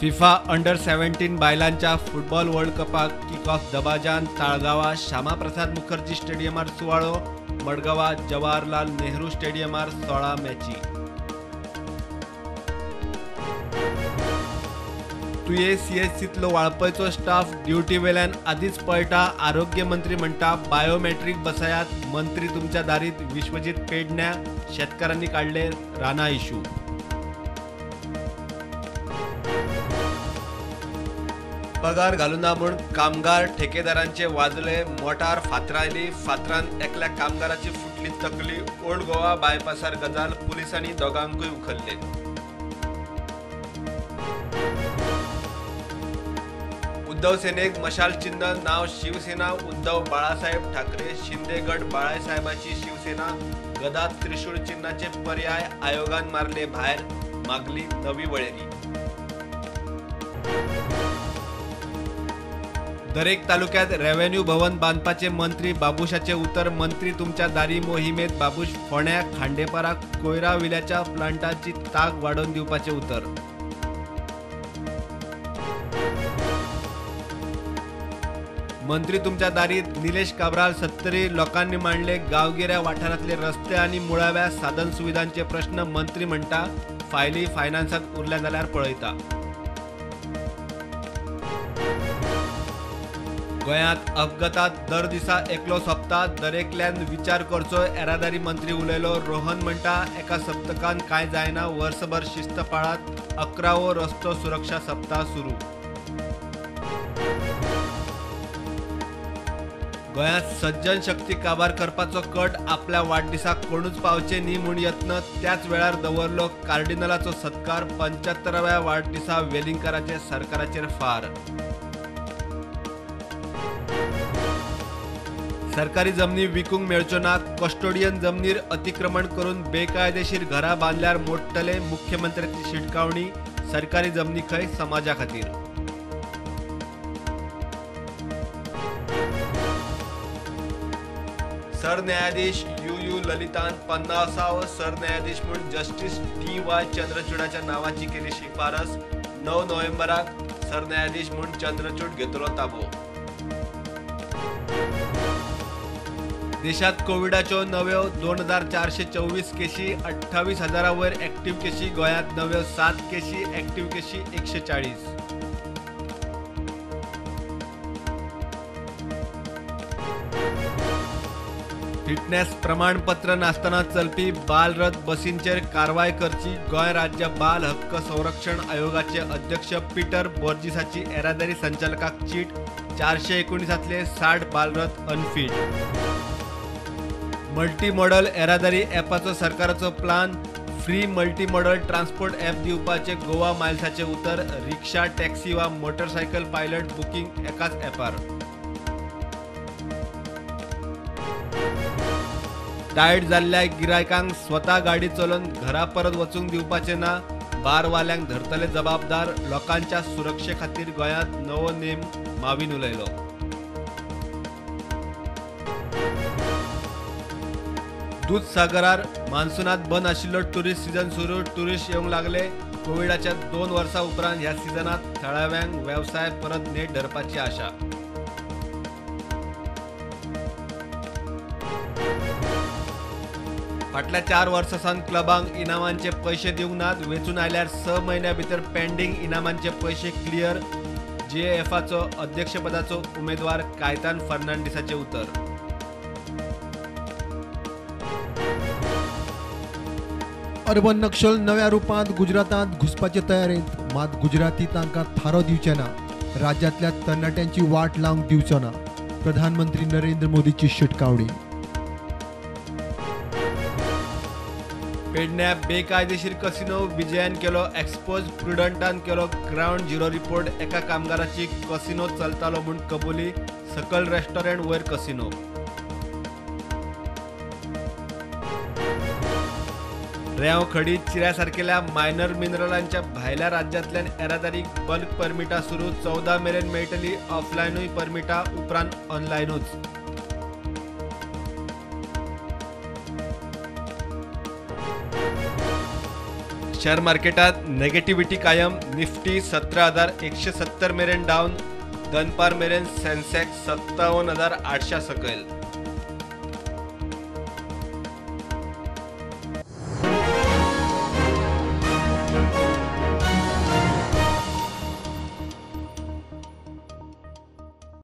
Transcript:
FIFA under 17 बायलांच्या football world कपाक kick off दबाजान ताळगांवा श्यामाप्रसाद मुखर्जी स्टेडियमार सुवाळो, मडगांवा जवाहरलाल नेहरू स्टेडियमार 16 मॅची। तुये सीएचसीतलो वाळपयचो स्टाफ ड्युटी वेल्यान आदीच पळटा, आरोग्य मंत्री म्हणटा बायोमेट्रीक बसयात, मंत्री तुमच्या दारीत, विश्वजीत पेडण्या शेतकारांनी काडले राना इशू। पगार घालुना म्हूण कामगार ठेकेदारांचे वाजले, मोटार फातरायली, फातरान एकल्या कामगाराची फुटली तकली, ओल्ड गोवा बायपासार गजाल, पुलिसांनी दोगांकूय उखल्ले। उद्धव सेनेक मशाल चिन्ह, नाव शिवसेना उद्धव बाळासाहेब ठाकरे, शिंदे गट बाळासाहेबाची शिवसेना, गदा त्रिशूळ चिन्हाचे पर्याय आयोगान मारले भायर, मागली नवी वळेरी। दरेक तालुक्यात रेव्हेन्यू भवन बांदपाचे मंत्री बाबूशाचे उतर, मंत्री तुमच्या दारी मोहिमेत बाबूश फोण्या खांडेपारा कोयरा विल्याच्या प्लांटाची ताक वाडोवन दिवपाचे उतर। मंत्री तुमच्या दारीत निलेश काब्राल सत्तरी लोकांनी मांडले गावगिऱ्या वाठारांतले रस्ते आनी मुळाव्या साधन सुविधांचे प्रश्न, मंत्री म्हणटा फायली फायनान्सात उरल्या जाल्यार पळयता। गोंयांत अपघातात दर दिसा एकलो सोंपता, दरेकल्यान विचार करचो, येरादारी मंत्री उलयलो। रोहन म्हणटा एका सप्तकान कांय जायना, वर्सभर शिस्त पाळात, 11वो रस्तो सुरक्षा सप्ताह सुरू। गोंयांत सज्जन शक्ती काबार करपाचो कट, आपल्या वाडदिसाक कोणूच पावचे न्ही म्हूण यत्न, त्याच वेळार दवरलो कार्डिनलाचो सत्कार, 75व्या वाडदिसा वेलिंगकाराचे सरकाराचेर फार। सरकारी जमनी विकूंक मेळच्यो ना, कस्टोडियन जमनीर अतिक्रमण करून बेकायदेशीर घरां बांदल्यार मोडटले, मुख्यमंत्र्याची शिटकावणी, सरकारी जमनी खंय समाजा खातीर। सरन्यायाधीश you you ललितान 50वो सरन्यायाधीश म्हूण जस्टीस डी.वाय. चंद्रचूडाच्या नावाची केली शिफारस, 9 नोव्हेंबराक सरन्यायाधीश म्हूण चंद्रचूड घेतलो ताबो। देशात कोविडाच्यो नव्यो 2424 केशी, 28,000 वयर एक्टिव्ह केशी, गोंयांत नव्यो 7 केशी, एक्टिव्ह केशी 140। फिटनेस प्रमाणपत्र नासतना चलपी बालरथ बसींचेर कारवाय करची, गोंय राज्य बाल हक्क संरक्षण आयोगाचे अध्यक्ष पीटर बोर्जिसाची येरादारी संचालकाक चीट, 419 60 बालरथ अनफीट। मल्टी मॉडल येरादारी ॲपाचो सरकाराचो plan, free multi modal transport app दिवपाचे गोवा मायल्साचे उतर, रिक्षा, टॅक्सी वा मोटरसायकल पायलट बुकींग एकाच ॲपार। टायर्ड जाल्ल्या गिरायकांक स्वता गाडी चलोवन घरा परत वचूंक दिवपाचे ना, बारवाल्यांक धरतले जबाबदार, लोकांच्या सुरक्षे खातीर गोंयांत नवो नेम, मावीन उलयलो। दूधसागरार मान्सूनात बंद आशिल्लो टुरिस्ट सीजन सुरू, टुरिस्ट येवंक लागले, कोविडाच्या 2 वर्सां उपरांत ह्या सिजनात थळाव्यांक वेवसाय परत नेट धरपाची आशा। फाटल्या 4 वर्सां सावन क्लबांक इनामांचे पयशे दिवंक नात, वेंचून आयल्यार 6 म्हयन्या भितर पेंडींग इनामांचे पयशे क्लियर, जीएएफाचो अध्यक्षपदाचो उमेदवार कायतान फर्नांडीसाचें उतर। अर्बन नक्षल नव्या रुपांत गुजरातांत घुसपाचे तयारेंत, मात गुजराती तांकां थारो दिवचे ना, राज्यांतल्या तरणाट्यांची वाट लावंक दिवचो ना, प्रधानमंत्री नरेंद्र मोदीची शिटकावणी। पेडण्या बेकायदेशीर कसिनो विजयान केलो एक्सपोज, प्रुडंटान केलो ग्रावंड झिरो रिपोर्ट, एका कामगाराची कसिनो चलतालो म्हूण कबुली, सकल रेस्टॉरंट वयर कसिनो। रेंव खडी चिऱ्या सारकेल्या मायनर मिनरलांच्या भायल्या राज्यांतल्यान येरादारीक बल्क परमिटां सुरू, 14 मेरेन मेळटली ऑफलायनूय परमिटां, उपरांत ऑनलायनूच। शेअर मार्केटात नेगेटिव्हिटी कायम. निफ्टी 17,170 मेरेन डावन. दनपार मेरेन सेन्सेक्स 57,800 सकयल.